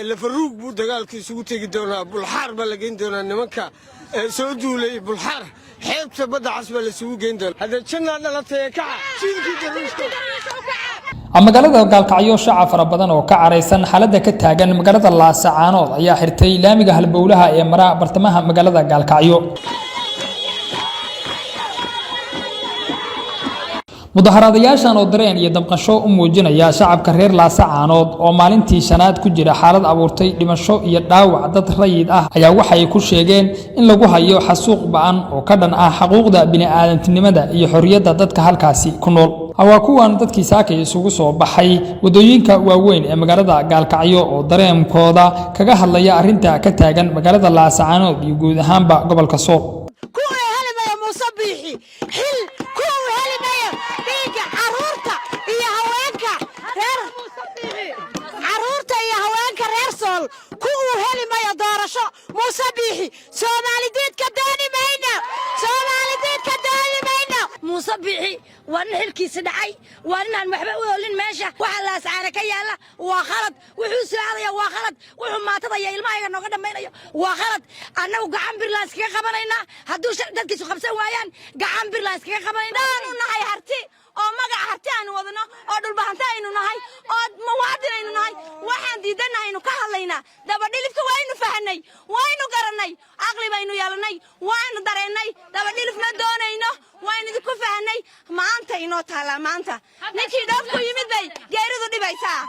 Lafaruug buu dagaalku isugu tegi doonaa. Bulxaar baa la geyn doonaa nimanka soo duulay. Bulxaar, xeebta Badda Cas baa laisugu geyn doonaa. Haddee jannaa dhalatay ee kaca, jiilkii Darwiishka. Magaalada Gaalkacyo, shacab fara badan oo ka caraysan xaaladda ka taagan magaalada Laasacaanood ayaa xirtay laamiga halbowlaha ee mara bartamaha magaalada Gaalkacyo. Mudaharaadayaashan oo dareen iyo damqasho u muujinaya shacabka reer Laasacaanood oo maalintii shanaad ku jira xaalad abuurtay dhimasho iyo dhaawac dad rayid ah, ayaa waxay ku sheegeen in lagu hayo xasuuq ba'an oo ka dhan ah xuquuqda bini'aadantinimada iyo xorriyadda dadka halkaasi ku nool. Waa kuwan dadkii saakay isugu soo baxay waddooyinka waaweyn ee magaalada Gaalkacyo oo dareenkooda kaga hadlaya arrinta ka taagan magaalada Laasacaanood iyo guud ahaanba gobolka Sool. Kuwa helimaya Muuse Biixi xil, kuwa helimaya dhiigga caruurta iyo haweenka reer, caruurta iyo haweenka reer Sool, kuwuu heli mayo doorasho Muuse Biixi. Soomaalidiidka dooni mayno, Soomaalidiidka dooni mayno. Muuse Biixi waa nin xilkiisi dhacay, waa nin aan waxba u olin meesha. Waxa Laasacaana ka yaalla waa khalad, wuxuu soo aadaya waa khalad, wuxuu maatadaya ilmahayga nooga dhammaynayo waa khalad. Annagu gacan birlaan iskaga qabanaynaa. Hadduu dadkiisu qabsan waayaan, gacan birlaan iskaga qabanayna. Daanu nahay Harti oo magaca Harti aanu wadano oo Dhulbahanta aynu nahay oo muwaadin aynu nahay, waxaan diidanahaynu ka hadlaynaa. Dabadhilifka waynu fahanay, waynu garannay, aqli baynu yeelannay, waanu dareennay. Dabadhilif ma doonayno, waynu idinku fahanay. Maanta inoo taallaa, maanta ninkii dhoof ku yimid bay geeridu dhibaysaa.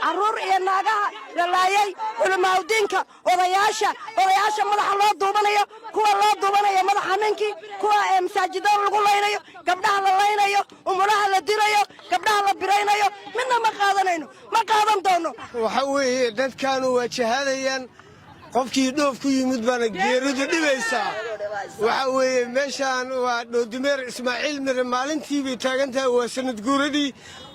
Carruur iyo naagaha la laayay, culimaawdiinka, odayaasha, odayaasha madaxa loo duubanayo, kuwa loo duubanayo madaxa ninkii, kuwa masaajidada lagu laynayo, gabdhaha la laynayo, umulaha la dilayo, gabdhaha la biraynayo, midna ma qaadanayno, ma qaadan doono. Waxa weeye dadkaanu waa jahaadayaan, qofkii dhoof ku yimid baana geeridu dhibaysaa. Waxa weeye meeshaan waa Dhoodimeer Ismaaciil Mire, maalintii bay taagan tahay, waa sanad guuradii,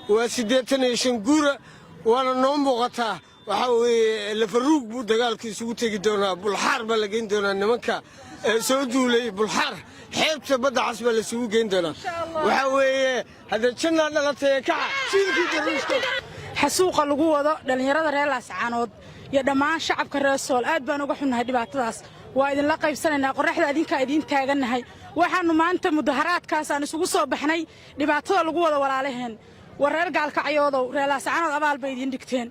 waa 85 guura, waana noo muuqataa. Waxa weeye Lafaruug buu dagaalku isugu tegi doonaa. Bulxaar baa la geyn doonaa nimanka soo duulay. Bulxaar, xeebta Badda Cas baa laisugu geyn doonaa. Waxa weeye haddee jannaa dhalatay ee kaca, jiilkii Darwiishka. Xasuuqa lagu wado dhallinyarada reer Laascaanood iyo dhammaan shacabka reer Sool, aad baan uga xunnahay dhibaatadaas. Waa idinla qaybsanaynaa qorraxda, adinkaa idiin taagannahay. Waxaannu maanta mudaharaadkaas aan isugu soo baxnay dhibaatada lagu wado walaalaheen. War reer Gaalkacyoodow, reer Laascaanood abaal bay idiin dhigteen.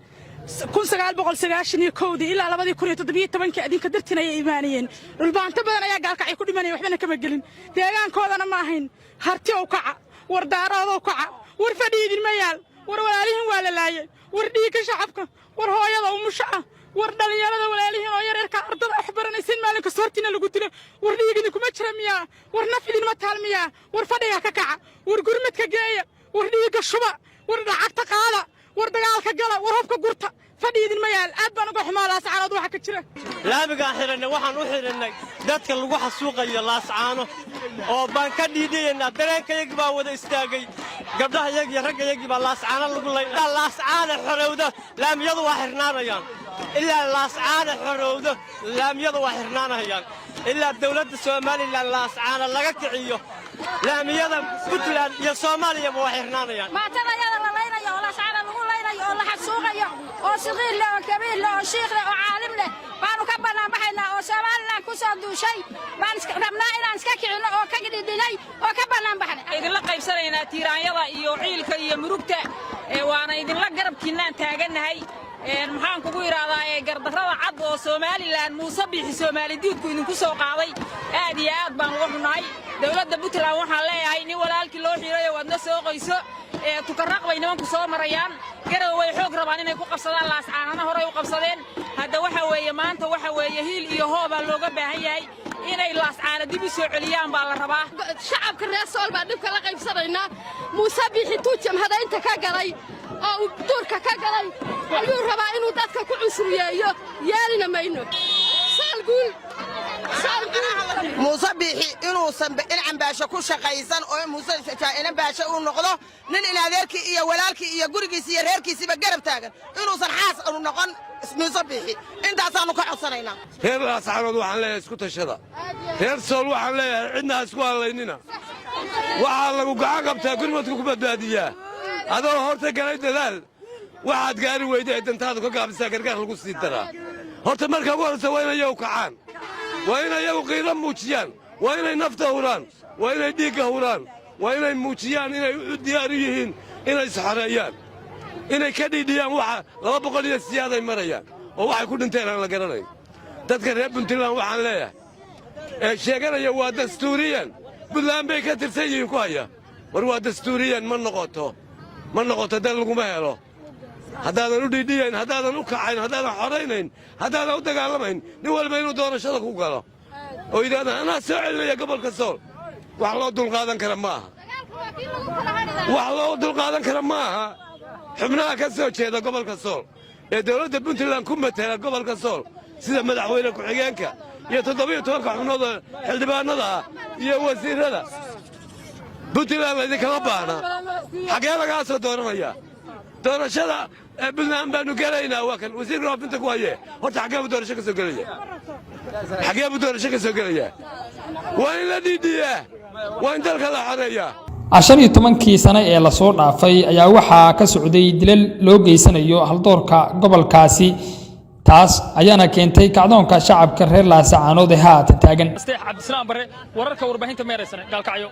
Dii ilaa 2017-kii adinka dartiin ayay imaanayeen. Dhulbaanto badan ayaa Gaalkacyo ku dhimanaya, waxbana kama gelin, deegaankoodana ma ahayn. Harti ow kaca, war Daaroodow kaca, war fadhi idinma yaal, war walaalihiin waa la laayay, war dhiigga shacabka, war hooyada umusho ah, war dhallinyarada walaalihiin oo yaryarka ardada wax baranaysin maalin kasta hortiina lagu dilo. War dhiig idinkuma jira miyaa? War naf idinma taal miyaa? War fadhiga ka kaca, war gurmadka geeya, war dhiigga shuba, war lacagta qaada, war dagaalka gala, war hubka gurta. Fadhi idinma yaal. Aad baan uga xumaa Laascaanood waxa ka jira. Laamigaan xidhannay waxaan u xidhannay dadka lagu xasuuqayo Laascaano oo baan ka dhiidhiyaynaa. Dareenkayagii baa wada istaagay, gabdhahayagii, raggayagii baa Laascaano lagu lay. Ilaa Laascaana xorowdo laamiyadu waa xirnaanayaan. Ilaa Laascaana xorowdo laamiyadu waa xirnaanayaan. Ilaa dawladda Somaliland Laascaana laga kiciyo, laamiyada Puntland iyo Soomaaliyaba waa xirnaanayaan. Maatadayada la laynayo oo Laascaana lagu laynayo oo la xasuuqayo oo saqiir leh oo kabiir leh oo shiikh leh oo caalim leh baanu ka bannaanbaxaynaa, oo Somaliland ku soo duushay baan rabnaa inaan iska kicinno oo ka dhidhinay oo ka bannaanbaxnay. Idinla qaybsanaynaa tiiraanyada iyo ciilka iyo murugta, waana idinla garabkiinnaan taagannahay. Maxaan kugu idhaahdaa, ee gardarrada cad oo Somaliland Muuse Biixi Soomaalidiidku idinku soo qaaday, aad iyo aad baan uga xunnahay. Dowladda Puntland waxaan leeyahay, nin walaalkii loo xiirayo waadna soo qoyso. Tukaraq bay nimanku soo marayaan, Garow way xoog rabaan inay ku qabsadaan, Laascaanana horay u qabsadeen. Hadda waxa weeye maanta waxa weeye hiil iyo hoobaa looga baahan yahay, inay Laascaana dib u soo celiyaan baa la rabaa. Shacabka reer Sool baa dhibka la qaybsanaynaa. Muuse Biixi tuu jamhadaynta ka galay oo uu duurka ka galay ayuu rabaa inuu dadka ku cusriyeeyo. Yeelina mayno. Sool guul. Muuse Biixi inuusan in Cambaasho ku shaqaysan oo Muuse ina Baashe uu noqdo nin in adeerkii iyo walaalkii iyo gurigiisi iyo reerkiisiiba garab taagan, inuusan xaas anu noqon Muuse Biixi, intaasaannu ka codsanaynaa. Reer Laascaanood waxaan leeyahay, isku tashada. Reer Sool waxaan leeyahay, cidna ha isku hadlaynina. Waxaa lagu gacan qabtaa, gurmadku ku badbaadiyaa adoo horta galay dadaal. Waxaad gaari weyda ee dantaadu ka gaabisaa gargaar lagu sii daraa. Horta marka ugu horraysa waa in ayagu kacaan, waa in ayagu qiiro muujiyaan, waa inay nafta huraan, waa inay dhiigga huraan, waa inay muujiyaan inay u diyaar u yihiin inay isxoreeyaan, inay ka dhiidhiyaan. Waxa 200 iyo siyaaday marayaan oo waxay ku dhinteen aan la garanayn. Dadka reer Puntland waxaan leeyahay ee sheeganaya waa dastuuriyan Puntland bay ka tirsan yihiin ku haya, war waa dastuuriyan ma noqoto, ma noqoto. Dal laguma helo haddaadan u dhiidhiyayn, haddaadan u kacayn, haddaadan xoraynayn, haddaadan u dagaalamayn. Nin walba inuu doorashada ku galo oo yidhahda anaa soo celinaya gobolka Sool, wax loo dulqaadan kara ma aha, wax loo dulqaadan kara ma aha. Xubnaha ka soo jeeda gobolka Sool ee dowladda Puntland ku matela gobolka Sool, sida madaxweyne ku-xigeenka iyo 17-ka xubnood oo xildhibaanada ah iyo wasiirrada Puntland, laydinkama baahna. Xaggee lagaa soo dooranayaa? Doorashada ee Puntland baanu gelaynaa, waa kan wasiirka waafinta ku haye. Horta xaggee buu doorasho ka soo gelaya? Xaggee buu doorasho ka soo gelayaa? Waa in la dhiidhiyaa, waa in dalka la xoreeyaa. 15-kii sane ee lasoo dhaafay ayaa waxaa ka socday dilal loo geysanayo haldoorka gobolkaasi. Taas ayaana keentay kacdoonka shacabka reer Laasacaanood ee haatan taagan. Cabdisalaam Bare, wararka warbaahinta meeraysane, Gaalkacyo.